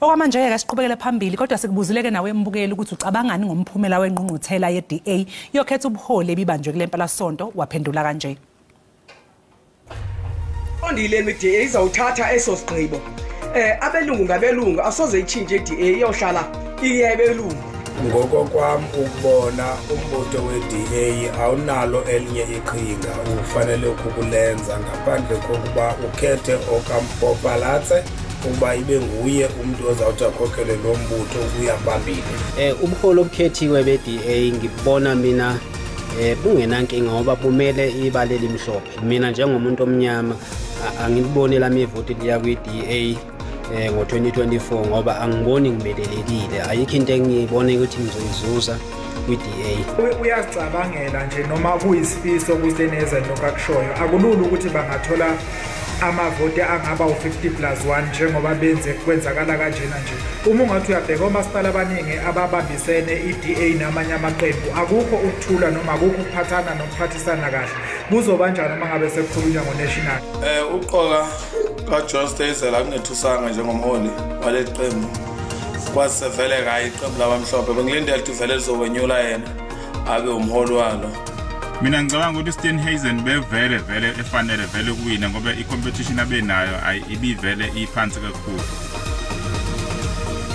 Okwamanje-ke siqhubekele phambili, kodwa sikubuzile-ke nawe embukeli ukuthi ucabangani ngomphumela wengqungquthela ye-DA yokhetha ubuholi ebibanjwe kule mpelasonto. Waphendula kanje. Qondile i-DA izawuthatha eso sigqibo. Abelungu ngabelungu asoze itshintshe i-DA, iyohlala iyebelungu. Ngokokwam ukubona, umbutho we-DA awunalo elinye iqhinga ufanele ukukulenza ngaphandle kokuba ukhethe okaMpho Phalatse ukuba ibe nguye umuntu ozawuthi akhokhele lo mbutho ukuya phambili. Ubuholi obukhethiwe be-DA ngibona mina bungenankinga ngoba bumele ibala elimhlophe. Mina njengomuntu omnyama angiliboni lami ivoti liya kwi-DA ngo-2024 ngoba angiboni ngimelelekile. Ayikho into engiyibona ukuthi ngizoyizuza kwi-DA. Uyazicabangela nje noma kuyisifiso kuseneza lokho akushoyo. Akulula ukuthi bangathola amavoti angaba u-50 plus 1 njengoba benze kwenzakala kanjena nje. Uma ungathi uyabheka omasipala abaningi ababambisene i-DA namanye amaqembu, akukho ukuthula noma akukho ukuphathana nokuphathisana kahle. Kuzoba njani uma ngabe sekukhulunywa ngo-national? Uqoka kaJohn Steenhuisen akungethusanga njengomholi waleli qembu. Kwase vele kayi iqembu labamhlophe, bengilindele ukuthi vele lizokwenyula yena abe umholi walo. Mina ngicabanga ukuthi Steenhuisen bevele vele efanele vele kuwina ngoba i-competition abenayo ibivele iphansi kakhulu.